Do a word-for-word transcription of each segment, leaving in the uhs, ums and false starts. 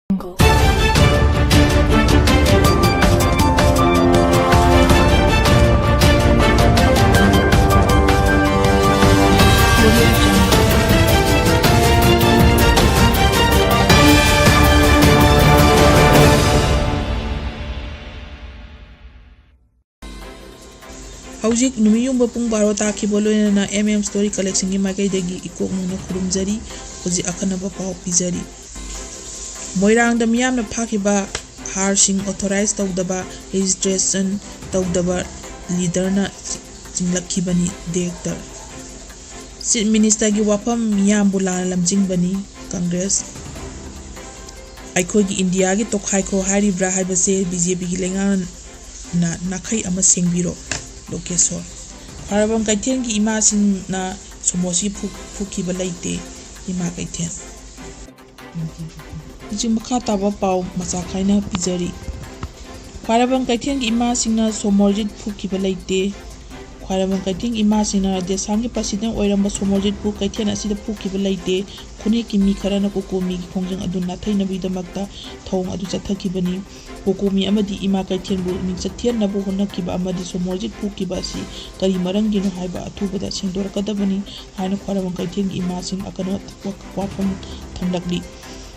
ꯍꯧꯖꯤꯛ ꯅꯨꯃꯤꯠ ꯌꯨꯡꯕ ꯄꯨꯡ ꯕꯥꯔꯣ ꯇꯥꯈꯤꯕ ꯂꯣꯏꯅꯅ ꯑꯦꯝ ꯑꯦꯝ ꯁ꯭ꯇꯣꯔꯤ ꯀꯂꯦꯛꯁꯟꯒꯤ ꯃꯥꯏꯀꯩꯗꯒꯤ ꯏꯀꯣꯛ ꯅꯧꯅ ꯈꯨꯔꯨꯝꯖꯔꯤ꯫ ꯍꯧꯖꯤꯛ ꯑꯈꯟꯅꯕ ꯄꯥꯎ ꯄꯤꯖꯔꯤ꯫ ꯃꯣꯏꯔꯥꯡꯗ ꯃꯤꯌꯥꯝꯅ ꯐꯥꯈꯤꯕ ꯍꯥꯔꯁꯤꯡ ꯑꯣꯊꯣꯔꯥꯏꯖ ꯇꯧꯗꯕ, ꯔꯦꯖꯤꯁꯇ꯭ꯔꯦꯁꯟ ꯇꯧꯗꯕ ꯂꯤꯗꯔꯅ ꯆꯤꯡꯂꯛꯈꯤꯕꯅꯤ꯫ ꯗꯤꯔꯦꯛꯇꯔ꯫ ꯆꯤꯐ ꯃꯤꯅꯤꯁꯇꯔꯒꯤ ꯋꯥꯐꯝ ꯃꯤꯌꯥꯝꯕꯨ ꯂꯥꯟꯅ ꯂꯝꯖꯤꯡꯕꯅꯤ꯫ ꯀꯪꯒ꯭ꯔꯦꯁ꯫ ꯑꯩꯈꯣꯏꯒꯤ ꯏꯟꯗꯤꯌꯥꯒꯤ ꯇꯣꯈꯥꯏꯈꯣ ꯍꯥꯏꯔꯤꯕ꯭ꯔꯥ ꯍꯥꯏꯕꯁꯦ ꯕꯤ ꯖꯦ ꯄꯤꯒꯤ ꯂꯩꯉꯥꯛꯅ ꯅꯥꯈꯩ ꯑꯃ ꯁꯦꯡꯕꯤꯔꯣ꯫ ꯂꯣꯀꯦꯁꯣꯔ꯫ ꯈ꯭ꯋꯥꯏꯔꯝꯕꯟ ꯀꯩꯊꯦꯜꯒꯤ ꯏꯃꯥꯁꯤꯡꯅ ꯁꯣꯃꯣꯔꯖꯤꯠ ꯐꯨ-, ꯐꯨꯈꯤꯕ ꯂꯩꯇꯦ꯫ ꯏꯃꯥ ꯀꯩꯊꯦꯜ꯫ ꯍꯧꯖꯤꯛ ꯃꯈꯥ ꯇꯥꯕ ꯄꯥꯎ ꯃꯆꯥ ꯈꯥꯏꯅ ꯄꯤꯖꯔꯤ꯫ ꯈ꯭ꯋꯥꯏꯔꯝꯕꯟ ꯀꯩꯊꯦꯜꯒꯤ ꯏꯃꯥꯁꯤꯡꯅ ꯁꯣꯃꯣꯔꯖꯤꯠ ꯐꯨꯈꯤꯕ ꯂꯩꯇꯦ꯫ ꯈ꯭ꯋꯥꯏꯔꯝꯕꯟ ꯀꯩꯊꯦꯜꯒꯤ ꯏꯃꯥꯁꯤꯡꯅ ꯔꯥꯙꯦꯁ꯭ꯌꯥꯝꯒꯤ ꯄ꯭ꯔꯁꯤꯗꯦꯟ ꯑꯣꯏꯔꯝꯕ ꯁꯣꯃꯣꯔꯖꯤꯠꯄꯨ ꯀꯩꯊꯦꯜ ꯑꯁꯤꯗ ꯐꯨꯈꯤꯕ ꯂꯩꯇꯦ꯫ ꯈꯨꯟꯌꯦꯛꯀꯤ ꯃꯤ ꯈꯔꯅ ꯀꯣꯀꯣꯃꯤꯒꯤ ꯈꯣꯡꯖꯪ ꯑꯗꯨ ꯅꯥꯊꯩꯅꯕꯒꯤꯗꯃꯛꯇ ꯊꯧꯑꯣꯡ ꯑꯗꯨ ꯆꯠꯊꯈꯤꯕꯅꯤ꯫ ꯀꯣꯀꯣꯃꯤ ꯑꯃꯗꯤ ꯏꯃꯥ ꯀꯩꯊꯦꯜꯕꯨ ꯃꯤꯡꯆꯠ ꯊꯤꯍꯟꯅꯕ ꯍꯣꯠꯅꯈꯤꯕ ꯑꯃꯗꯤ ꯁꯣꯃꯣꯔꯖꯤꯠ ꯐꯨꯈꯤꯕ ꯑꯁꯤ ꯀꯔꯤ ꯃꯔꯝꯒꯤꯅꯣ ꯍꯥꯏꯕ ꯑꯊꯨꯕꯗ ꯁꯦꯡꯗꯣꯔꯛꯀꯗꯕꯅꯤ ꯍꯥꯏꯅ ꯈ꯭ꯋꯥꯏꯔꯝꯕꯟ ꯀꯩꯊꯦꯜꯒꯤ ꯏꯃꯥꯁꯤꯡ ꯑꯀꯟꯕ ꯋꯥꯐꯝ ꯊꯝꯂꯛꯂꯤ꯫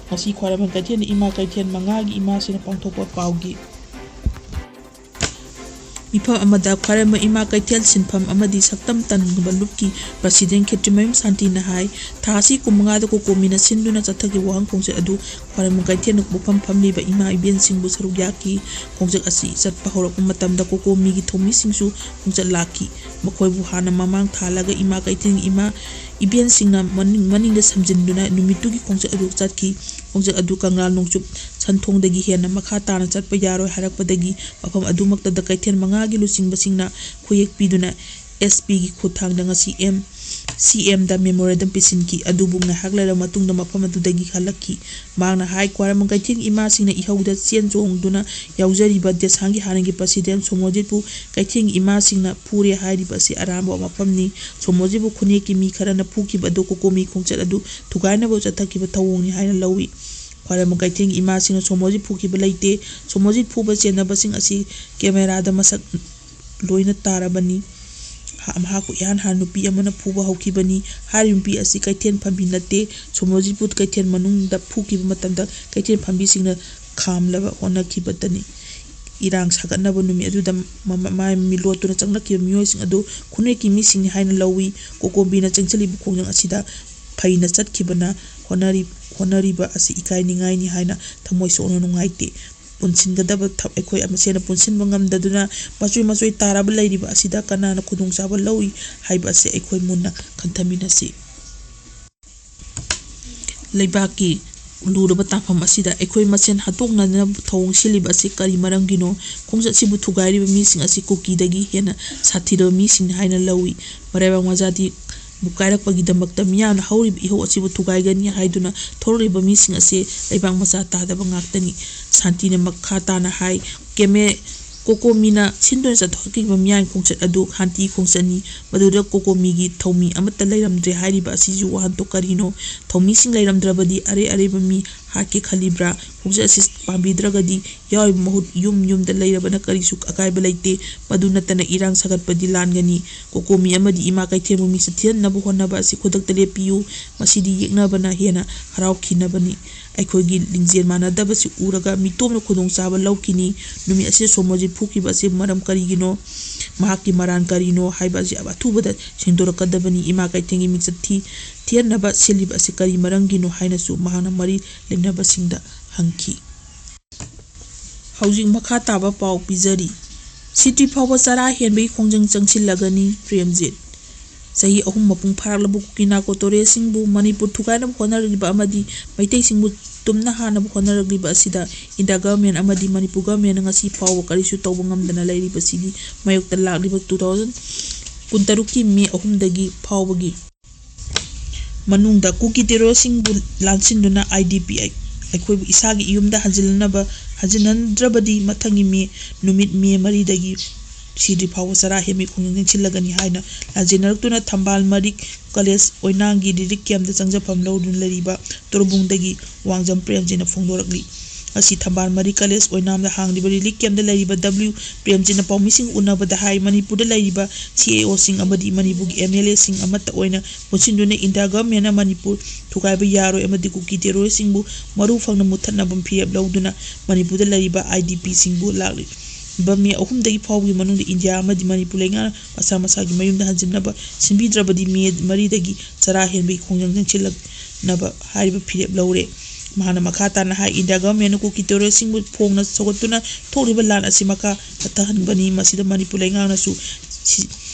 ꯉꯁꯤ ꯈ꯭ꯋꯥꯏꯔꯝꯕꯟ ꯀꯩꯊꯦꯜꯗ ꯏꯃꯥ ꯀꯩꯊꯦꯜ ꯃꯉꯥꯒꯤ ꯏꯃꯥꯁꯤꯡꯅ ꯄꯥꯡꯊꯣꯛꯄ ꯄꯥꯎꯒꯤ ꯃꯤꯐꯝ ꯑꯃꯗ ꯈ꯭ꯋꯥꯏꯔꯝꯕꯟ ꯏꯃꯥ ꯀꯩꯊꯦꯜ ꯁꯤꯟꯐꯝ ꯑꯃꯗꯤ ꯁꯛꯇꯝ ꯇꯝꯕ ꯂꯨꯞꯀꯤ ꯄ꯭ꯔꯁꯤꯗꯦꯟ ꯈꯦꯇ꯭ꯔꯤꯃꯌꯨꯝ ꯁꯥꯟꯇꯤꯅ ꯍꯥꯏ, ꯊꯥ ꯑꯁꯤ ꯀꯨꯟꯃꯉꯥꯗ ꯀꯣꯀꯣꯃꯤꯅ ꯁꯤꯟꯗꯨꯅ ꯆꯠꯊꯈꯤꯕ ꯋꯥꯍꯪ ꯈꯣꯡꯆꯠ ꯑꯗꯨ ꯈ꯭ꯋꯥꯏꯔꯝꯕꯟ ꯀꯩꯊꯦꯜꯗ ꯄꯣꯛꯐꯝ ꯐꯝꯂꯤꯕ ꯏꯃꯥ ꯏꯕꯦꯟꯁꯤꯡꯕꯨ ꯁꯔꯨꯛ ꯌꯥꯈꯤ꯫ ꯈꯣꯡꯆꯠ ꯑꯁꯤ ꯆꯠꯄ ꯍꯧꯔꯛꯄ ꯃꯇꯝꯗ ꯀꯣꯀꯣꯃꯤꯒꯤ ꯊꯧꯃꯤꯁꯤꯡꯁꯨ ꯈꯣꯡꯆꯠ ꯂꯥꯛꯈꯤ꯫ ꯃꯈꯣꯏꯕꯨ ꯍꯥꯟꯅ ꯃꯃꯥꯡ ꯊꯥꯜꯂꯒ ꯏꯃꯥ ꯀꯩꯊꯦꯜꯒꯤ ꯏꯃꯥ ꯏꯕꯦꯟꯁꯤꯡꯅ ꯃꯅꯤꯡ, ꯃꯅꯤꯡꯗ ꯁꯝꯖꯤꯟꯗꯨꯅ ꯅꯨꯃꯤꯠꯇꯨꯒꯤ ꯈꯣꯡꯆꯠ ꯑꯗꯨ ꯆꯠꯈꯤ꯫ ꯈꯣꯡꯆꯠ ꯑꯗꯨ ꯀꯪꯂꯥ ꯅꯣꯡꯆꯨꯞ ꯁꯟꯊꯣꯡꯗꯒꯤ ꯍꯦꯟꯅ ꯃꯈꯥ ꯇꯥꯅ ꯆꯠꯄ ꯌꯥꯔꯣꯏ ꯍꯥꯏꯔꯛꯄꯗꯒꯤ ꯃꯐꯝ ꯑꯗꯨꯃꯛꯇꯗ ꯀꯩꯊꯦꯜ ꯃꯉꯥꯒꯤ ꯂꯨꯆꯤꯡꯕꯁꯤꯡꯅ ꯈꯨꯌꯦꯛ ꯄꯤꯗꯨꯅ ꯑꯦꯁ ꯄꯤꯒꯤ ꯈꯨꯠꯊꯥꯡꯗ ꯉꯁꯤ ꯑꯦꯝ ꯁꯤ ꯑꯦꯝꯗ ꯃꯦꯃꯣꯔꯦꯟꯗꯝ ꯄꯤꯁꯤꯟꯈꯤ꯫ ꯑꯗꯨꯕꯨ ꯉꯥꯏꯍꯥꯛ ꯂꯩꯔꯕ ꯃꯇꯨꯡꯗ ꯃꯐꯝ ꯑꯗꯨꯗꯒꯤ ꯍꯜꯂꯛꯈꯤ꯫ ꯃꯍꯥꯛꯅ ꯍꯥꯏ, ꯈ꯭ꯋꯥꯏꯔꯝꯕꯟ ꯀꯩꯊꯦꯜꯒꯤ ꯏꯃꯥꯁꯤꯡꯅ ꯏꯍꯧꯗ ꯆꯦꯟ ꯆꯣꯡꯗꯨꯅ ꯌꯥꯎꯖꯔꯤꯕ ꯗꯦꯁꯥꯡꯒꯤ ꯍꯥꯟꯅꯒꯤ ꯄ꯭ꯔꯁꯤꯗꯦꯟ ꯁꯣꯃꯣꯔꯖꯤꯠꯄꯨ ꯀꯩꯊꯦꯜꯒꯤ ꯏꯃꯥꯁꯤꯡꯅ ꯐꯨꯔꯦ ꯍꯥꯏꯔꯤꯕ ꯑꯁꯤ ꯑꯔꯥꯟꯕ ꯋꯥꯐꯝꯅꯤ꯫ ꯁꯣꯃꯣꯔꯖꯤꯠꯄꯨ ꯈꯨꯟꯌꯦꯛꯀꯤ ꯃꯤ ꯈꯔꯅ ꯐꯨꯈꯤꯕ ꯑꯗꯨ ꯀꯣꯀꯣꯃꯤ ꯈꯣꯡꯆꯠ ꯑꯗꯨ ꯊꯨꯒꯥꯏꯅꯕ ꯆꯠꯊꯈꯤꯕ ꯊꯧꯑꯣꯡꯅꯤ ꯍꯥꯏꯅ ꯂꯧꯏ꯫ ꯈ꯭ꯋꯥꯏꯔꯝꯕꯟ ꯀꯩꯊꯦꯜꯒꯤ ꯏꯃꯥꯁꯤꯡꯅ ꯁꯣꯃꯣꯔꯖꯤꯠ ꯐꯨꯈꯤꯕ ꯂꯩꯇꯦ꯫ ꯁꯣꯃꯣꯔꯖꯤꯠ ꯐꯨꯕ ꯆꯦꯟꯅꯕꯁꯤꯡ ꯑꯁꯤ ꯀꯦꯃꯦꯔꯥꯗ ꯃꯁꯛ ꯂꯣꯏꯅ ꯇꯥꯔꯕꯅꯤ꯫ ꯍꯥ-, ꯃꯍꯥꯛꯄꯨ ꯏꯍꯥꯟ ꯍꯥꯟꯅ ꯅꯨꯄꯤ ꯑꯃꯅ ꯐꯨꯕ ꯍꯧꯈꯤꯕꯅꯤ꯫ ꯍꯥꯏꯔꯤꯕ ꯅꯨꯄꯤ ꯑꯁꯤ ꯀꯩꯊꯦꯜ ꯐꯝꯕꯤ ꯅꯠꯇꯦ꯫ ꯁꯣꯃꯣꯔꯖꯤꯠꯄꯨ ꯀꯩꯊꯦꯜ ꯃꯅꯨꯡꯗ ꯐꯨꯈꯤꯕ ꯃꯇꯝꯗ ꯀꯩꯊꯦꯜ ꯐꯝꯕꯤꯁꯤꯡꯅ ꯈꯥꯝꯂꯕ ꯍꯣꯠꯅꯈꯤꯕꯇꯅꯤ꯫ ꯏꯔꯥꯡ ꯁꯥꯒꯠꯅꯕ ꯅꯨꯃꯤꯠ ꯑꯗꯨꯗ ꯃ-, ꯃ-, ꯃꯥꯏ ꯃꯤꯠ ꯂꯣꯠꯇꯨꯅ ꯆꯪꯂꯛꯈꯤꯕ ꯃꯤꯑꯣꯏꯁꯤꯡ ꯑꯗꯨ ꯈꯨꯟꯅꯦꯛꯀꯤ ꯃꯤꯁꯤꯡꯅꯤ ꯍꯥꯏꯅ ꯂꯧꯏ꯫ ꯀꯣꯀꯣꯃꯤꯅ ꯆꯪꯁꯤꯜꯂꯤꯕ ꯈꯣꯡꯖꯪ ꯑꯁꯤꯗ ꯐꯩꯅ ꯆꯠꯈꯤꯕꯅ ꯍꯣꯠꯅꯔꯤ-, ꯍꯣꯠꯅꯔꯤꯕ ꯑꯁꯤ ꯏꯀꯥꯏꯅꯤꯡꯉꯥꯏꯅꯤ ꯍꯥꯏꯅ ꯊꯃꯣꯏ ꯁꯣꯛꯅ ꯅꯨꯡꯉꯥꯏꯇꯦ꯫ ꯄꯨꯟꯁꯤꯟꯒꯗꯕ ꯊ-, ꯑꯩꯈꯣꯏ ꯃꯁꯦꯟꯅ ꯄꯨꯟꯁꯤꯟꯕ ꯉꯝꯗꯗꯨꯅ ꯃꯆꯣꯏ ꯃꯆꯣꯏ ꯇꯥꯔꯕ ꯂꯩꯔꯤꯕ ꯑꯁꯤꯗ ꯀꯅꯥꯅ ꯈꯨꯗꯣꯡꯆꯥꯕ ꯂꯧꯏ ꯍꯥꯏꯕ ꯑꯁꯤ ꯑꯩꯈꯣꯏ ꯃꯨꯟꯅ ꯈꯟꯊꯃꯤꯟꯅꯁꯤ꯫ ꯂꯩꯕꯥꯛꯀꯤ ꯂꯨꯔꯕ ꯇꯥꯐꯝ ꯑꯁꯤꯗ ꯑꯩꯈꯣꯏ ꯃꯁꯦꯟ ꯍꯥꯠꯇꯣꯛꯅꯅꯕ ꯊꯧꯑꯣꯡ ꯁꯤꯜꯂꯤꯕ ꯑꯁꯤ ꯀꯔꯤ ꯃꯔꯝꯒꯤꯅꯣ? ꯈꯣꯡꯆꯠꯁꯤꯕꯨ ꯊꯨꯒꯥꯏꯔꯤꯕ ꯃꯤꯁꯤꯡ ꯑꯁꯤ ꯀꯨꯀꯤꯗꯒꯤ ꯍꯦꯟꯅ ꯁꯥꯊꯤꯔꯕ ꯃꯤꯁꯤꯡꯅꯤ ꯍꯥꯏꯅ ꯂꯧꯏ꯫ ꯃꯔꯩꯕꯥꯛ ꯃꯆꯥꯗꯤ ꯕꯨ ꯀꯥꯏꯔꯛꯄꯒꯤꯗꯃꯛꯇ ꯃꯤꯌꯥꯝꯅ ꯍꯧꯔꯤꯕ ꯏꯍꯧ ꯑꯁꯤꯕꯨ ꯊꯨꯒꯥꯏꯒꯅꯤ ꯍꯥꯏꯗꯨꯅ ꯊꯣꯔꯛꯂꯤꯕ ꯃꯤꯁꯤꯡ ꯑꯁꯤ ꯂꯩꯕꯥꯛ ꯃꯆꯥ ꯇꯥꯗꯕ ꯉꯥꯛꯇꯅꯤ꯫ ꯁꯥꯟꯇꯤꯅ ꯃꯈꯥ ꯇꯥꯅ ꯍꯥꯏ, ꯀꯦꯃꯦ-, ꯀꯣꯀꯣꯃꯤꯅ ꯁꯤꯟꯗꯨꯅ ꯆꯠꯊꯣꯛꯈꯤꯕ ꯃꯤꯌꯥꯝꯒꯤ ꯈꯣꯡꯆꯠ ꯑꯗꯨ ꯁꯥꯟꯇꯤ ꯈꯣꯡꯆꯠꯅꯤ꯫ ꯃꯗꯨꯗ ꯀꯣꯀꯣꯃꯤꯒꯤ ꯊꯧꯃꯤ ꯑꯃꯠꯇ ꯂꯩꯔꯝꯗ꯭ꯔꯦ ꯍꯥꯏꯔꯤꯕ ꯑꯁꯤꯁꯨ ꯋꯥꯍꯟꯊꯣꯛ ꯀꯔꯤꯅꯣ? ꯊꯧꯃꯤꯁꯤꯡ ꯂꯩꯔꯝꯗ꯭ꯔꯕꯗꯤ ꯑꯔꯩ ꯑꯔꯩꯕ ꯃꯤ ꯍꯥꯠꯀꯦ ꯈꯜꯂꯤꯕ꯭ꯔꯥ? ꯈꯣꯡꯆꯠ ꯑꯁꯤ ꯄꯥꯝꯕꯤꯗ꯭ꯔꯒꯗꯤ ꯌꯥꯎꯔꯤꯕ ꯃꯍꯨꯠ ꯌꯨꯝ ꯌꯨꯝꯗ ꯂꯩꯔꯕꯅ ꯀꯔꯤꯁꯨ ꯑꯀꯥꯏꯕ ꯂꯩꯇꯦ꯫ ꯃꯗꯨ ꯅꯠꯇꯅ ꯏꯔꯥꯡ ꯁꯥꯒꯠꯄꯗꯤ ꯂꯥꯟꯒꯅꯤ꯫ ꯀꯣꯀꯣꯃꯤ ꯑꯃꯗꯤ ꯏꯃꯥ ꯀꯩꯊꯦꯜꯕꯨ ꯃꯤꯡꯆꯠ ꯊꯤꯍꯟꯅꯕ ꯍꯣꯠꯅꯕ ꯑꯁꯤ ꯈꯨꯗꯛꯇ ꯂꯦꯞꯄꯤꯌꯨ꯫ ꯃꯁꯤꯗꯤ ꯌꯦꯛꯅꯕꯅ ꯍꯦꯟꯅ ꯍꯔꯥꯎꯈꯤꯅꯕꯅꯤ꯫ ꯑꯩꯈꯣꯏꯒꯤ ꯂꯤꯡꯖꯦꯜ ꯃꯥꯟꯅꯗꯕꯁꯤ ꯎꯔꯒ ꯃꯤꯇꯣꯞꯅ ꯈꯨꯗꯣꯡꯆꯥꯕ ꯂꯧꯈꯤꯅꯤ꯫ ꯅꯨꯃꯤꯠ ꯑꯁꯤꯗ ꯁꯣꯃꯣꯔꯖꯤꯠ ꯐꯨꯈꯤꯕ ꯑꯁꯤ ꯃꯔꯝ ꯀꯔꯤꯒꯤꯅꯣ? ꯃꯍꯥꯛꯀꯤ ꯃꯔꯥꯟ ꯀꯔꯤꯅꯣ ꯍꯥꯏꯕ ꯑꯁꯤ ꯑꯊꯨꯕꯗ ꯁꯦꯡꯗꯣꯔꯛꯀꯗꯕꯅꯤ꯫ ꯏꯃꯥ ꯀꯩꯊꯦꯜꯒꯤ ꯃꯤꯡꯆꯠ ꯊꯤ-, ꯊꯤꯍꯟꯅꯕ ꯁꯤꯜꯂꯤꯕ ꯑꯁꯤ ꯀꯔꯤ ꯃꯔꯝꯒꯤꯅꯣ ꯍꯥꯏꯅꯁꯨ ꯃꯍꯥꯛꯅ ꯃꯔꯤ ꯂꯩꯅꯕꯁꯤꯡꯗ ꯍꯪꯈꯤ꯫ ꯍꯧꯖꯤꯛ ꯃꯈꯥ ꯇꯥꯕ ꯄꯥꯎ ꯄꯤꯖꯔꯤ꯫ ꯁꯤꯇ꯭ꯔꯤ ꯐꯥꯎꯕ ꯆꯔꯥ ꯍꯦꯟꯕꯒꯤ ꯈꯣꯡꯖꯪ ꯆꯪꯁꯤꯜꯂꯒꯅꯤ꯫ ꯄ꯭ꯔꯦꯝꯖꯤꯠ꯫ ꯆꯍꯤ ꯑꯍꯨꯝ ꯃꯄꯨꯡ ꯐꯥꯔꯛꯂꯕ ꯀꯨꯀꯤ ꯅꯥꯔꯀꯣ ꯇꯣꯔꯦꯁꯤꯡꯕꯨ ꯃꯅꯤꯄꯨꯔ ꯊꯨꯒꯥꯏꯅꯕ ꯍꯣꯠꯅꯔꯤꯕ ꯑꯃꯗꯤ ꯃꯩꯇꯩꯁꯤꯡꯕꯨ ꯇꯨꯝꯅ ꯍꯥꯟꯅꯕ ꯍꯣꯠꯅꯔꯛꯂꯤꯕ ꯑꯁꯤꯗ ꯏꯟꯗꯤꯌꯥ ꯒꯚꯔꯟꯃꯦꯟ ꯑꯃꯗꯤ ꯃꯅꯤꯄꯨꯔ ꯒꯚꯔꯟꯃꯦꯟꯅ ꯉꯁꯤ ꯐꯥꯎꯕ ꯀꯔꯤꯁꯨ ꯇꯧꯕ ꯉꯝꯗꯅ ꯂꯩꯔꯤꯕꯁꯤꯒꯤ ꯃꯥꯌꯣꯛꯇ ꯂꯥꯛꯂꯤꯕ two thousand ꯀꯨꯟꯇꯔꯨꯛꯀꯤ ꯃꯦ ꯑꯍꯨꯝꯗꯒꯤ ꯐꯥꯎꯕꯒꯤ ꯃꯅꯨꯡꯗ ꯀꯨꯀꯤ ꯇꯦꯔꯣꯔꯁꯤꯡꯕꯨ ꯂꯥꯟꯁꯤꯟꯗꯨꯅ IDP ꯑꯩ-, ꯑꯩꯈꯣꯏꯕꯨ ꯏꯁꯥꯒꯤ ꯏꯌꯨꯝꯗ ꯍꯟꯖꯤꯜꯂꯅꯕ, ꯍꯟꯖꯤꯟꯍꯟꯗ꯭ꯔꯕꯗꯤ ꯃꯊꯪꯒꯤ ꯃꯦ, ꯅꯨꯃꯤꯠ ꯃꯦ ꯃꯔꯤꯗꯒꯤ ꯁꯤꯗ꯭ꯔꯤ ꯐꯥꯎꯕ ꯆꯔꯥ ꯍꯦꯟꯕꯒꯤ ꯈꯣꯡꯖꯪ ꯆꯪꯁꯤꯜꯂꯒꯅꯤ ꯍꯥꯏꯅ ꯂꯥꯟꯖꯦꯟꯅꯔꯛꯇꯨꯅ ꯊꯝꯕꯥꯜ ꯃꯔꯤꯛ ꯀꯣꯂꯦꯖ ꯑꯣꯏꯅꯥꯝꯒꯤ ꯔꯤꯂꯤꯐ ꯀꯦꯝꯞꯇ ꯆꯪꯖꯐꯝ ꯂꯧꯗꯨꯅ ꯂꯩꯔꯤꯕ ꯇꯣꯔꯕꯨꯡꯗꯒꯤ ꯋꯥꯡꯖꯝ ꯄ꯭ꯔꯦꯝꯖꯤꯅ ꯐꯣꯡꯗꯣꯔꯛꯂꯤ꯫ ꯉꯁꯤ ꯊꯝꯕꯥꯜ ꯃꯔꯤꯛ ꯀꯣꯂꯦꯖ ꯑꯣꯏꯅꯥꯝꯗ ꯍꯥꯡꯂꯤꯕ ꯔꯤꯂꯤꯐ ꯀꯦꯝꯞꯇ ꯂꯩꯔꯤꯕ ꯗꯕ꯭ꯂꯤꯎ ꯄ꯭ꯔꯦꯝꯖꯤꯅ ꯄꯥꯎꯃꯤꯁꯤꯡ ꯎꯅꯕꯗ ꯍꯥꯏ, ꯃꯅꯤꯄꯨꯔꯗ ꯂꯩꯔꯤꯕ ꯁꯤ ꯑꯦ ꯑꯣꯁꯤꯡ ꯑꯃꯗꯤ ꯃꯅꯤꯄꯨꯔꯒꯤ ꯑꯦꯝ ꯑꯦꯜ ꯑꯦꯁꯤꯡ ꯑꯃꯠꯇ ꯑꯣꯏꯅ ꯄꯨꯟꯁꯤꯟꯗꯨꯅ ꯏꯟꯗꯤꯌꯥ ꯒꯚꯔꯟꯃꯦꯟꯅ ꯃꯅꯤꯄꯨꯔ ꯊꯨꯒꯥꯏꯕ ꯌꯥꯔꯣꯏ ꯑꯃꯗꯤ ꯀꯨꯀꯤ ꯇꯦꯔꯣꯔꯤꯁꯁꯤꯡꯕꯨ ꯃꯔꯨ ꯐꯪꯅ ꯃꯨꯠꯊꯠꯅꯕ ꯐꯤꯔꯦꯞ ꯂꯧꯗꯨꯅ ꯃꯅꯤꯄꯨꯔꯗ ꯂꯩꯔꯤꯕ ꯑꯥꯏ ꯗꯤ ꯄꯤꯁꯤꯡꯕꯨ ꯂꯥꯛꯂꯤꯕ ꯃꯦ ꯑꯍꯨꯝꯗꯒꯤ ꯐꯥꯎꯕꯒꯤ ꯃꯅꯨꯡꯗ ꯏꯟꯗꯤꯌꯥ ꯑꯃꯗꯤ ꯃꯅꯤꯄꯨꯔ ꯂꯩꯉꯥꯛꯅ ꯃꯁꯥ ꯃꯁꯥꯒꯤ ꯃꯌꯨꯝꯗ ꯍꯟꯖꯤꯟꯅꯕ ꯁꯤꯟꯕꯤꯗ꯭ꯔꯕꯗꯤ ꯃꯦ ꯃꯔꯤꯗꯒꯤ ꯆꯔꯥ ꯍꯦꯟꯕꯒꯤ ꯈꯣꯡꯖꯪ ꯆꯪꯁꯤꯜꯂꯛꯅꯕ ꯍꯥꯏꯔꯤꯕ ꯐꯤꯔꯦꯞ ꯂꯧꯔꯦ꯫ ꯃꯍꯥꯛꯅ ꯃꯈꯥ ꯇꯥꯅ ꯍꯥꯏ, ꯏꯟꯗꯤꯌꯥ ꯒꯚꯔꯟꯃꯦꯟꯅ ꯀꯨꯀꯤ ꯇꯦꯔꯣꯔꯤꯁꯁꯤꯡꯕꯨ ꯐꯣꯡꯅ ꯁꯧꯒꯠꯇꯨꯅ ꯊꯣꯛꯂꯤꯕ ꯂꯥꯟ ꯑꯁꯤ ꯃꯈꯥ ꯆꯠꯊꯍꯟꯕꯅꯤ꯫ ꯃꯁꯤꯗ ꯃꯅꯤꯄꯨꯔ ꯂꯩꯉꯥꯛꯅꯁꯨ ꯁꯤ-,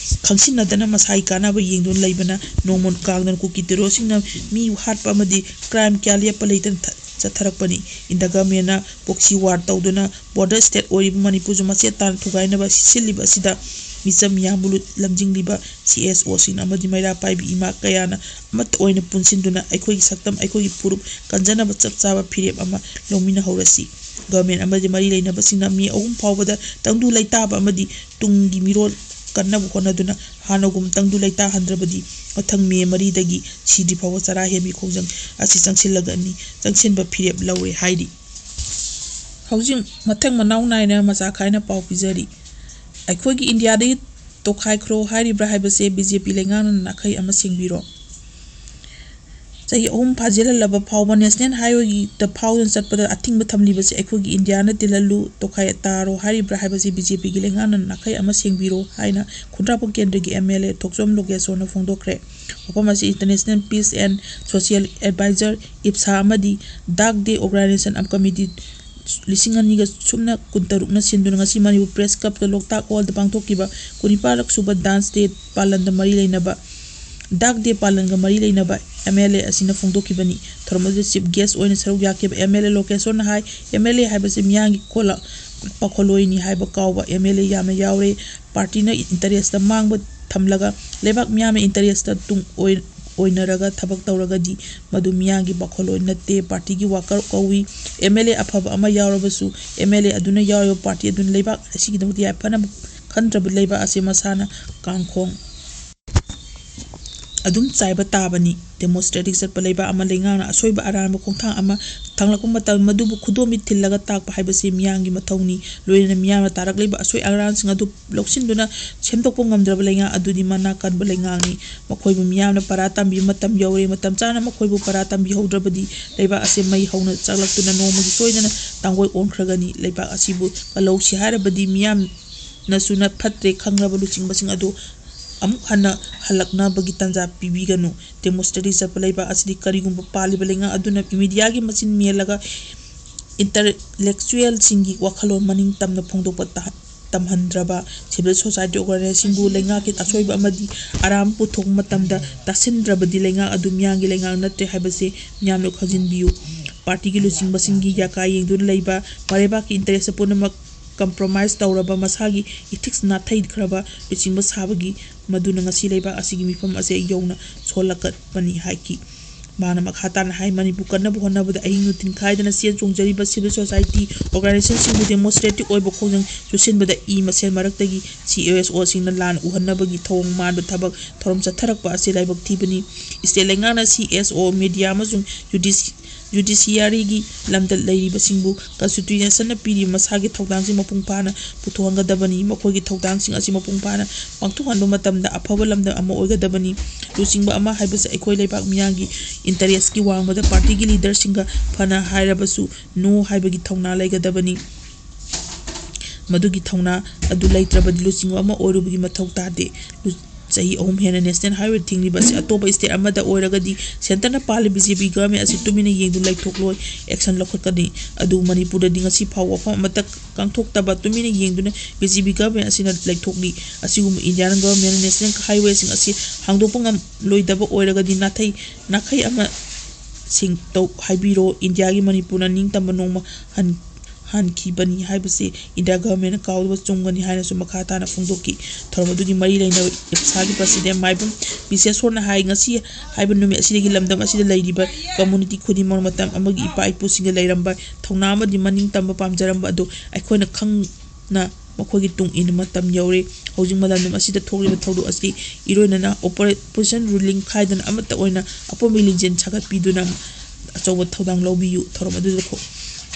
ꯈꯪꯁꯤꯟꯅꯗꯅ ꯃꯁꯥꯒꯤ ꯀꯥꯟꯅꯕ ꯌꯦꯡꯗꯨꯅ ꯂꯩꯕꯅ ꯅꯣꯡꯃ ꯀꯥꯡꯗꯅ ꯀꯨꯀꯤ ꯇꯦꯔꯣꯔꯤꯁꯁꯤꯡꯅ ꯃꯤ ꯍꯥꯠꯄ ꯑꯃꯗꯤ ꯀ꯭ꯔꯥꯏꯝ ꯀꯌꯥ ꯂꯦꯞꯄ ꯂꯩꯇꯅ ꯊ-, ꯆꯠꯊꯔꯛꯄꯅꯤ꯫ ꯏꯟꯗꯤꯌꯥ ꯒꯚꯔꯟꯃꯦꯟꯅ ꯄ꯭ꯔꯣꯛꯁꯤ ꯋꯥꯔ ꯇꯧꯗꯨꯅ ꯕꯣꯔꯗꯔ ꯁ꯭ꯇꯦꯠ ꯑꯣꯏꯔꯤꯕ ꯃꯅꯤꯄꯨꯔꯁꯨ ꯃꯆꯦꯠ ꯇꯥꯅ ꯊꯨꯒꯥꯏꯅꯕ ꯁꯤꯜꯂꯤꯕ ꯑꯁꯤꯗ ꯃꯤꯆꯝ ꯃꯤꯌꯥꯝꯕꯨ ꯂꯨꯠ ꯂꯝꯖꯤꯡꯂꯤꯕ ꯁꯤ ꯑꯦꯁ ꯑꯣꯁꯤꯡ ꯑꯃꯗꯤ ꯃꯩꯔꯥ ꯄꯥꯏꯕꯤ ꯏꯃꯥ ꯀꯌꯥꯅ ꯑꯃꯠꯇ ꯑꯣꯏꯅ ꯄꯨꯟꯁꯤꯟꯗꯨꯅ ꯑꯩꯈꯣꯏꯒꯤ ꯁꯛꯇꯝ, ꯑꯩꯈꯣꯏꯒꯤ ꯐꯨꯔꯨꯞ ꯀꯟꯖꯅꯕ ꯆꯞ ꯆꯥꯕ ꯐꯤꯔꯦꯞ ꯑꯃ ꯂꯧꯃꯤꯟꯅꯍꯧꯔꯁꯤ꯫ ꯒꯚꯔꯟꯃꯦꯟ ꯑꯃꯗꯤ ꯃꯔꯤ ꯂꯩꯅꯕꯁꯤꯡꯅ ꯃꯦ ꯑꯍꯨꯝ ꯐꯥꯎꯕꯗ ꯇꯪꯗꯨ ꯂꯩꯇꯥꯕ ꯑꯃꯗꯤ ꯇꯨꯡꯒꯤ ꯃꯤꯔꯣꯜ ꯀꯟꯅꯕ ꯍꯣꯠꯅꯗꯨꯅ ꯍꯥꯟꯅꯒꯨꯝ ꯇꯪꯗꯨ ꯂꯩꯇꯥꯍꯟꯗ꯭ꯔꯕꯗꯤ ꯃꯊꯪ ꯃꯦ ꯃꯔꯤꯗꯒꯤ ꯁꯤꯗ꯭ꯔꯤ ꯐꯥꯎꯕ ꯆꯔꯥ ꯍꯦꯟꯕꯤ ꯈꯣꯡꯖꯪ ꯑꯁꯤ ꯆꯪꯁꯤꯜꯂꯒꯅꯤ, ꯆꯪꯁꯤꯟꯕ ꯐꯤꯔꯦꯞ ꯂꯧꯔꯦ ꯍꯥꯏꯔꯤ꯫ ꯍꯧꯖꯤꯛ ꯃꯊꯪ ꯃꯅꯥꯎ ꯅꯥꯏꯅ ꯃꯆꯥ ꯈꯥꯏꯅ ꯄꯥꯎ ꯄꯤꯖꯔꯤ꯫ ꯑꯩꯈꯣꯏꯒꯤ ꯏꯟꯗꯤꯌꯥꯗꯒꯤ ꯇꯣꯈꯥꯏꯈ꯭ꯔꯣ ꯍꯥꯏꯔꯤꯕ꯭ꯔꯥ ꯍꯥꯏꯕꯁꯦ ꯕꯤ ꯖꯦ ꯄꯤ ꯂꯩꯉꯥꯛꯅ ꯅꯥꯈꯩ ꯑꯃ ꯁꯦꯡꯕꯤꯔꯣ꯫ ꯆꯍꯤ ꯑꯍꯨꯝ ꯐꯥꯖꯤꯜꯍꯜꯂꯕ ꯐꯥꯎꯕ ꯅꯦꯁꯅꯦꯜ ꯍꯥꯏꯋꯦꯒꯤꯗ ꯐꯥꯎꯗꯨꯅ ꯆꯠꯄꯗ ꯑꯊꯤꯡꯕ ꯊꯝꯂꯤꯕꯁꯦ ꯑꯩꯈꯣꯏꯒꯤ ꯏꯟꯗꯤꯌꯥꯅ ꯇꯤꯜꯍꯜꯂꯨ, ꯇꯣꯈꯥꯏ ꯇꯥꯔꯣ ꯍꯥꯏꯔꯤꯕ꯭ꯔꯥ ꯍꯥꯏꯕꯁꯤ ꯕꯤ ꯖꯦ ꯄꯤꯒꯤ ꯂꯩꯉꯥꯛꯅ ꯅꯥꯈꯩ ꯑꯃ ꯁꯦꯡꯕꯤꯔꯣ ꯍꯥꯏꯅ ꯈꯨꯟꯗ꯭ꯔꯥꯛꯄꯝ ꯀꯦꯟꯗ꯭ꯔꯒꯤ ꯑꯦꯝ ꯑꯦꯜ ꯑꯦ ꯊꯣꯛꯆꯣꯝ ꯂꯣꯀꯦꯁꯣꯔꯅ ꯐꯣꯡꯗꯣꯛꯈ꯭ꯔꯦ꯫ ꯃꯐꯝ ꯑꯁꯤ international peace and social adviser, ꯏꯞꯁꯥ, ꯑꯃꯗꯤ ꯗꯥꯛ ꯗꯦ ꯑꯣꯔꯒꯅꯥꯏꯖꯦꯁꯟ ꯀꯃꯤꯇꯤ ꯂꯤꯁꯤꯡ ꯑꯅꯤꯒ ꯁꯨꯞꯅ ꯀꯨꯟꯇꯔꯨꯛꯅ ꯁꯤꯟꯗꯨꯅ ꯉꯁꯤ ꯃꯅꯤꯄꯨꯔ ꯄ꯭ꯔꯦꯁ ꯀ꯭ꯂꯕꯇ ꯂꯣꯛꯇꯥꯛ ꯍꯣꯜꯗ ꯄꯥꯡꯊꯣꯛꯈꯤꯕ ꯀꯨꯟꯅꯤꯄꯥꯜꯂꯛ ꯁꯨꯕ ꯗꯥꯟꯁ ꯗꯦ ꯄꯥꯂꯟꯗ ꯃꯔꯤ ꯂꯩꯅꯕ, ꯗꯥꯛ ꯗꯦ ꯄꯥꯂꯟꯒ ꯃꯔꯤ ꯂꯩꯅꯕ ꯑꯦꯝ ꯑꯦꯜ ꯑꯦ ꯑꯁꯤꯅ ꯐꯣꯡꯗꯣꯛꯈꯤꯕꯅꯤ꯫ ꯊꯧꯔꯝ ꯑꯗꯨꯗ ꯆꯤꯐ ꯒꯦꯁ ꯑꯣꯏꯅ ꯁꯔꯨꯛ ꯌꯥꯈꯤꯕ ꯑꯦꯝ ꯑꯦꯜ ꯑꯦ ꯂꯣꯀꯦꯁꯣꯔꯅ ꯍꯥꯏ, ꯑꯦꯝ ꯑꯦꯜ ꯑꯦ ꯍꯥꯏꯕꯁꯤ ꯃꯤꯌꯥꯝꯒꯤ ꯀꯣꯂ-, ꯄꯥꯈꯣꯜꯂꯣꯏꯅꯤ ꯍꯥꯏꯕ ꯀꯥꯎꯕ ꯑꯦꯝ ꯑꯦꯜ ꯑꯦ ꯌꯥꯝꯅ ꯌꯥꯎꯔꯦ꯫ ꯄꯥꯔꯇꯤꯅ ꯏꯟꯇꯔꯦꯁꯇ ꯃꯥꯡꯕ ꯊꯝꯂꯒ ꯂꯩꯕꯥꯛ ꯃꯤꯌꯥꯝꯅ ꯏꯟꯇꯔꯦꯁꯇ ꯇꯨꯡ ꯑꯣꯏ-, ꯑꯣꯏꯅꯔꯒ ꯊꯕꯛ ꯇꯧꯔꯒꯗꯤ ꯃꯗꯨ ꯃꯤꯌꯥꯝꯒꯤ ꯄꯥꯈꯣꯜꯂꯣꯏ ꯅꯠꯇꯦ, ꯄꯥꯔꯇꯤꯒꯤ ꯋꯥꯀꯔ ꯀꯧꯏ꯫ ꯑꯦꯝ ꯑꯦꯜ ꯑꯦ ꯑꯐꯕ ꯑꯃ ꯌꯥꯎꯔꯕꯁꯨ ꯑꯦꯝ ꯑꯦꯜ ꯑꯦ ꯑꯗꯨꯅ ꯌꯥꯎꯔꯤꯕ ꯄꯥꯔꯇꯤ ꯑꯗꯨꯅ ꯂꯩꯕꯥꯛ ꯑꯁꯤꯒꯤꯗꯃꯛꯇ ꯌꯥꯏꯐꯅꯕ ꯈꯟꯗ꯭ꯔꯕ ꯂꯩꯕꯥꯛ ꯑꯁꯤ ꯃꯁꯥꯅ ꯀꯥꯡꯈꯣꯡ ꯑꯗꯨꯝ ꯆꯥꯏꯕ ꯇꯥꯕꯅꯤ꯫ ꯗꯦꯃꯣꯁꯇ꯭ꯔꯦꯇꯤꯛ ꯆꯠꯄ ꯂꯩꯕꯥꯛ ꯑꯃ ꯂꯩꯉꯥꯛꯅ ꯑꯁꯣꯏꯕ ꯑꯔꯥꯟꯕ ꯈꯣꯡꯊꯥꯡ ꯑꯃ ꯊꯥꯡꯂꯛꯄ ꯃꯇꯝ ꯃꯗꯨꯕꯨ ꯈꯨꯗꯣꯝꯕꯤ ꯊꯤꯜꯂꯒ ꯇꯥꯛꯄ ꯍꯥꯏꯕꯁꯤ ꯃꯤꯌꯥꯝꯒꯤ ꯃꯊꯧꯅꯤ꯫ ꯂꯣꯏꯅꯅ ꯃꯤꯌꯥꯝꯅ ꯇꯥꯔꯛꯂꯤꯕ ꯑꯁꯣꯏ ꯑꯔꯥꯟꯁꯤꯡ ꯑꯗꯨ ꯂꯧꯁꯤꯟꯗꯨꯅ ꯁꯦꯝꯗꯣꯛꯄ ꯉꯝꯗ꯭ꯔꯕ ꯂꯩꯉꯥꯛ ꯑꯗꯨꯗꯤ ꯃꯅꯥ ꯀꯟꯕ ꯂꯩꯉꯥꯛꯅꯤ꯫ ꯃꯈꯣꯏꯕꯨ ꯃꯤꯌꯥꯝꯅ ꯄꯔꯥ ꯇꯝꯕꯤꯕ ꯃꯇꯝ ꯌꯧꯔꯦ꯫ ꯃꯇꯝ ꯆꯥꯅ ꯃꯈꯣꯏꯕꯨ ꯄꯔꯥ ꯇꯝꯕꯤꯍꯧꯗ꯭ꯔꯕꯗꯤ ꯂꯩꯕꯥꯛ ꯑꯁꯤ ꯃꯩ ꯍꯧꯅ ꯆꯥꯛꯂꯛꯇꯨꯅ ꯅꯣꯡꯃꯒꯤ ꯁꯣꯏꯗꯅ ꯇꯥꯡꯒꯣꯏ ꯑꯣꯟꯈ꯭ꯔꯒꯅꯤ꯫ ꯂꯩꯕꯥꯛ ꯑꯁꯤꯕꯨ ꯀꯜꯍꯧꯁꯤ ꯍꯥꯏꯔꯕꯗꯤ ꯃꯤꯌꯥꯝꯅꯁꯨ ꯅꯠ ꯐꯠꯇ꯭ꯔꯦ ꯈꯪꯂꯕ ꯂꯨꯆꯤꯡꯕꯁꯤꯡ ꯑꯗꯨ ꯑꯃꯨꯛ ꯍꯟꯅ ꯍꯜꯂꯛꯅꯕꯒꯤ ꯇꯥꯟꯖꯥ ꯄꯤꯕꯤꯒꯅꯨ꯫ ꯗꯦꯃꯣꯁꯇ꯭ꯔꯦꯇꯤꯛ ꯆꯠꯄ ꯂꯩꯕꯥꯛ ꯑꯁꯤꯗꯤ ꯀꯔꯤꯒꯨꯝꯕ ꯄꯥꯜꯂꯤꯕ ꯂꯩꯉꯥꯛ ꯑꯗꯨꯅ ꯃꯤꯗꯤꯌꯥꯒꯤ ꯃꯆꯤꯟ ꯃꯦꯜꯂꯒ ꯏꯟꯇꯔꯂꯦꯛꯆꯨꯋꯦꯜꯁꯤꯡꯒꯤ ꯋꯥꯈꯜꯂꯣꯟ ꯃꯅꯤꯡ ꯇꯝꯅ ꯐꯣꯡꯗꯣꯛꯄ ꯇꯥ-, ꯇꯝꯍꯟꯗ꯭ꯔꯕ, ꯁꯤꯚꯤꯜ ꯁꯣꯁꯥꯏꯇꯤ ꯑꯣꯔꯒꯅꯥꯏꯖꯦꯁꯟꯕꯨ ꯂꯩꯉꯥꯛꯀꯤ ꯑꯁꯣꯏꯕ ꯑꯃꯗꯤ ꯑꯔꯥꯟꯕ ꯄꯨꯊꯣꯛꯄ ꯃꯇꯝꯗ ꯇꯥꯁꯤꯟꯗ꯭ꯔꯕꯗꯤ ꯂꯩꯉꯥꯛ ꯑꯗꯨ ꯃꯤꯌꯥꯝꯒꯤ ꯂꯩꯉꯥꯛ ꯅꯠꯇ꯭ꯔꯦ ꯍꯥꯏꯕꯁꯤ ꯃꯤꯌꯥꯝꯅ ꯈꯪꯖꯤꯟꯕꯤꯌꯨ꯫ ꯄꯥꯔꯇꯤꯒꯤ ꯂꯨꯆꯤꯡꯕꯁꯤꯡꯒꯤ ꯌꯥꯀꯥ ꯌꯦꯡꯗꯨꯅ ꯂꯩꯕ, ꯃꯔꯩꯕꯥꯛꯀꯤ ꯏꯟꯇꯔꯦꯁ ꯄꯨꯝꯅꯃꯛ ꯀꯝꯄ꯭ꯔꯣꯃꯥꯏꯁ ꯇꯧꯔꯕ, ꯃꯁꯥꯒꯤ ꯏꯊꯤꯛꯁ ꯅꯥꯊꯩꯈ꯭ꯔꯕ ꯂꯨꯆꯤꯡꯕ ꯁꯥꯕꯒꯤ ꯃꯗꯨꯅ ꯉꯁꯤ ꯂꯩꯕꯥꯛ ꯑꯁꯤꯒꯤ ꯃꯤꯐꯝ ꯑꯁꯦ ꯌꯧꯅ ꯁꯣꯛꯂꯛꯀꯅꯤ ꯍꯥꯏꯈꯤ꯫ ꯃꯥꯅ ꯃꯈꯥ ꯇꯥꯅ ꯍꯥꯏ, ꯃꯅꯤꯄꯨꯔ ꯀꯟꯅꯕ ꯍꯣꯠꯅꯕꯗ ꯑꯍꯤꯡ ꯅꯨꯡꯊꯤꯜ ꯈꯥꯏꯗꯅ ꯆꯦꯟ ꯆꯣꯡꯖꯔꯤꯕ ꯁꯤꯚꯤꯜ ꯁꯣꯁꯥꯏꯇꯤ ꯑꯣꯔꯒꯅꯥꯏꯖꯦꯁꯟꯁꯤꯡꯕꯨ ꯗꯦꯃꯣꯁꯇ꯭ꯔꯦꯇꯤꯛ ꯑꯣꯏꯕ ꯈꯣꯡꯖꯪ ꯆꯨꯁꯤꯟꯕꯗ ꯏ ꯃꯁꯦꯜ ꯃꯔꯛꯇꯒꯤ ꯁꯤ ꯑꯦꯁ ꯑꯣꯁꯤꯡꯅ ꯂꯥꯟ ꯎꯍꯟꯅꯕꯒꯤ ꯊꯧꯑꯣꯡ ꯃꯥꯟꯕ ꯊꯕꯛ ꯊꯧꯔꯝ ꯆꯠꯊꯔꯛꯄ ꯑꯁꯤ ꯂꯥꯏꯕꯛ ꯊꯤꯕꯅꯤ꯫ ꯁ꯭ꯇꯦꯠ ꯂꯩꯉꯥꯛꯅ ꯁꯤ ꯑꯦꯁ ꯑꯣ, ꯃꯤꯗꯤꯌꯥ ꯑꯃꯁꯨꯡ ꯖꯨꯗꯤꯁ-, ꯖꯨꯗꯤꯁꯤꯌꯥꯔꯤꯒꯤ ꯂꯝꯗ ꯂꯩꯔꯤꯕꯁꯤꯡꯕꯨ ꯀꯟꯁꯇꯤꯇ꯭ꯌꯨꯁꯟꯅ ꯄꯤꯔꯤꯕ ꯃꯁꯥꯒꯤ ꯊꯧꯗꯥꯡꯁꯤꯡ ꯃꯄꯨꯡ ꯐꯥꯅ ꯄꯨꯊꯣꯛꯍꯟꯒꯗꯕꯅꯤ꯫ ꯃꯈꯣꯏꯒꯤ ꯊꯧꯗꯥꯡꯁꯤꯡ ꯑꯁꯤ ꯃꯄꯨꯡ ꯐꯥꯅ ꯄꯥꯡꯊꯣꯛꯍꯟꯕ ꯃꯇꯝꯗ ꯑꯐꯕ ꯂꯝꯗꯝ ꯑꯃ ꯑꯣꯏꯒꯗꯕꯅꯤ꯫ ꯂꯨꯆꯤꯡꯕ ꯑꯃ ꯍꯥꯏꯕꯁꯤ ꯑꯩꯈꯣꯏ ꯂꯩꯕꯥꯛ ꯃꯤꯌꯥꯝꯒꯤ ꯏꯟꯇꯔꯦꯁꯀꯤ ꯋꯥꯡꯃꯗ ꯄꯥꯔꯇꯤꯒꯤ ꯂꯤꯗꯔꯁꯤꯡꯒ ꯐꯅ ꯍꯥꯏꯔꯕꯁꯨ "ꯅꯣ" ꯍꯥꯏꯕꯒꯤ ꯊꯧꯅꯥ ꯂꯩꯒꯗꯕꯅꯤ꯫ ꯃꯗꯨꯒꯤ ꯊꯧꯅꯥ ꯑꯗꯨ ꯂꯩꯇ꯭ꯔꯕꯗꯤ ꯂꯨꯆꯤꯡꯕ ꯑꯃ ꯑꯣꯏꯔꯨꯕꯒꯤ ꯃꯊꯧ ꯇꯥꯗꯦ꯫ ꯂꯨ-, ꯆꯍꯤ ꯑꯍꯨꯝ ꯍꯦꯟꯅ ꯅꯦꯁꯅꯦꯜ ꯍꯥꯏꯋꯦ ꯊꯤꯡꯂꯤꯕ ꯑꯁꯤ ꯑꯇꯣꯞꯄ ꯁ꯭ꯇꯦꯠ ꯑꯃꯗ ꯑꯣꯏꯔꯒꯗꯤ ꯁꯦꯟꯇꯔꯅ ꯄꯥꯜꯂꯤꯕ ꯕꯤ ꯖꯦ ꯄꯤ ꯒꯚꯔꯟꯃꯦꯟ ꯑꯁꯤ ꯇꯨꯃꯤꯟꯅ ꯌꯦꯡꯗꯨꯅ ꯂꯩꯊꯣꯛꯂꯣꯏ, ꯑꯦꯛꯁꯟ ꯂꯧꯈꯠꯀꯅꯤ꯫ ꯑꯗꯨꯕꯨ ꯃꯅꯤꯄꯨꯔꯗꯗꯤ ꯉꯁꯤ ꯐꯥꯎꯕ ꯋꯥꯐꯝ ꯑꯃꯠꯇ ꯄꯥꯡꯊꯣꯛꯇꯕ, ꯇꯨꯃꯤꯟꯅ ꯌꯦꯡꯗꯨꯅ ꯕꯤ ꯖꯦ ꯄꯤ ꯒꯚꯔꯟꯃꯦꯟ ꯑꯁꯤꯅ ꯂꯩꯊꯣꯛꯂꯤ꯫ ꯑꯁꯤꯒꯨꯝꯕ ꯏꯟꯗꯤꯌꯥꯟ ꯒꯚꯔꯟꯃꯦꯟꯅ ꯅꯦꯁꯅꯦꯜ ꯍꯥꯏꯋꯦꯁꯤꯡ ꯑꯁꯤ ꯍꯥꯡꯗꯣꯛꯄ ꯉꯝꯂꯣꯏꯗꯕ ꯑꯣꯏꯔꯒꯗꯤ ꯅꯥꯊꯩ, ꯅꯥꯈꯩ ꯑꯃ ꯁꯤꯡ ꯇꯧ ꯍꯥꯏꯕꯤꯔꯣ꯫ ꯏꯟꯗꯤꯌꯥꯒꯤ ꯃꯅꯤꯄꯨꯔꯅ ꯅꯤꯡꯇꯝꯕ ꯅꯣꯡꯃ ꯍꯟ-, ꯍꯟꯈꯤꯕꯅꯤ ꯍꯥꯏꯕꯁꯤ ꯏꯟꯗꯤꯌꯥ ꯒꯚꯔꯟꯃꯦꯟꯅ ꯀꯥꯎꯗꯕ ꯆꯨꯝꯒꯅꯤ ꯍꯥꯏꯅꯁꯨ ꯃꯈꯥ ꯇꯥꯅ ꯐꯣꯡꯗꯣꯛꯈꯤ꯫ ꯊꯧꯔꯝ ꯑꯗꯨꯒꯤ ꯃꯔꯤ ꯂꯩꯅꯕ ꯏꯞꯁꯥꯒꯤ ꯄ꯭ꯔꯁꯤꯗꯦꯟ ꯃꯥꯏꯕꯝ ꯕꯤꯁꯦꯁꯣꯔꯅ ꯍꯥꯏ, ꯉꯁꯤ ꯍꯥꯏꯕ ꯅꯨꯃꯤꯠ ꯑꯁꯤꯗꯒꯤ ꯂꯝꯗꯝ ꯑꯁꯤꯗ ꯂꯩꯔꯤꯕ ꯀꯝꯃꯨꯅꯤꯇꯤ ꯈꯨꯗꯤꯡꯃꯛ ꯃꯇꯝ ꯑꯃꯒꯤ ꯏꯄꯥ ꯏꯄꯨꯁꯤꯡꯒ ꯂꯩꯔꯝꯕ ꯊꯧꯅꯥ ꯑꯃꯗꯤ ꯃꯅꯤꯡ ꯇꯝꯕ ꯄꯥꯝꯖꯔꯝꯕ ꯑꯗꯨ ꯑꯩꯈꯣꯏꯅ ꯈꯪꯅ ꯃꯈꯣꯏꯒꯤ ꯇꯨꯡ ꯏꯟꯅ ꯃꯇꯝ ꯌꯧꯔꯦ꯫ ꯍꯧꯖꯤꯛ ꯃꯇꯝꯗꯨꯝ ꯑꯁꯤꯗ ꯊꯣꯛꯂꯤꯕ ꯊꯧꯗꯣꯛ ꯑꯁꯤ ꯏꯔꯣꯏꯅꯅ ꯑꯣꯄꯣꯖꯤꯁꯟ ꯔꯨꯂꯤꯡ ꯈꯥꯏꯗꯅ ꯑꯃꯠꯇ ꯑꯣꯏꯅ ꯑꯄꯨꯟꯕ ꯂꯤꯡꯖꯦꯜ ꯁꯥꯒꯠꯄꯤꯗꯨꯅ ꯑꯆꯧꯕ ꯊꯧꯗꯥꯡ ꯂꯧꯕꯤꯌꯨ꯫ ꯊꯧꯔꯝ ꯑꯗꯨꯗ ꯈꯣ-,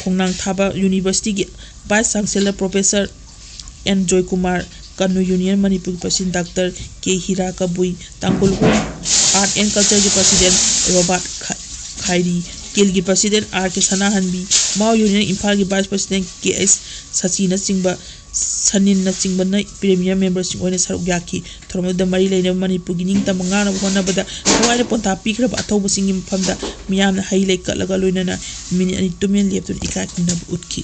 ꯈꯣꯡꯅꯥꯡ ꯊꯥꯕ ꯌꯨꯅꯤꯚꯔꯁꯤꯇꯤꯒꯤ vice chancellor professor N Joykumar, ꯀꯥꯅꯨ ꯌꯨꯅꯤꯌꯟ ꯃꯅꯤꯄꯨꯔꯒꯤ president doctor K Hira Kabui, Tangkhul home art and ꯀꯜꯆꯔꯒꯤ ꯄ꯭ꯔꯁꯤꯗꯦꯟ ꯔꯣꯕꯥꯔꯠ ꯈꯥ-, ꯈꯥꯏꯔꯤ, ꯀꯤꯜꯒꯤ president R K Sanahanbi, Mao union ꯏꯝꯐꯥꯜꯒꯤ ꯚꯥꯏꯁ ꯄ꯭ꯔꯁꯤꯗꯦꯟ ꯀꯦ ꯑꯩꯆ ꯁꯆꯤꯅꯆꯤꯡꯕ ꯁꯅꯤꯟꯅꯆꯤꯡꯕꯅ ꯄ꯭ꯔꯤꯃꯤꯌꯔ ꯃꯦꯝꯕꯔꯁꯤꯡ ꯑꯣꯏꯅ ꯁꯔꯨꯛ ꯌꯥꯈꯤ꯫ ꯊꯧꯔꯝ ꯑꯗꯨꯗ ꯃꯔꯤ ꯂꯩꯅꯕ ꯃꯅꯤꯄꯨꯔꯒꯤ ꯅꯤꯡꯇꯝꯕ ꯉꯥꯛꯅꯕ ꯍꯣꯠꯅꯕꯗ ꯊꯋꯥꯏꯅ ꯄꯣꯟꯊꯥ ꯄꯤꯈ꯭ꯔꯕ ꯑꯊꯧꯕꯁꯤꯡꯒꯤ ꯃꯐꯝꯗ ꯃꯤꯌꯥꯝꯅ ꯍꯩ ꯂꯩ ꯀꯠꯂꯒ ꯂꯣꯏꯅꯅ ꯃꯤꯅꯤꯠ ꯑꯅꯤ ꯇꯨꯃꯤꯟ ꯂꯦꯞꯇꯨꯅ ꯏꯀꯥꯏ ꯈꯨꯝꯅꯕ ꯎꯠꯈꯤ꯫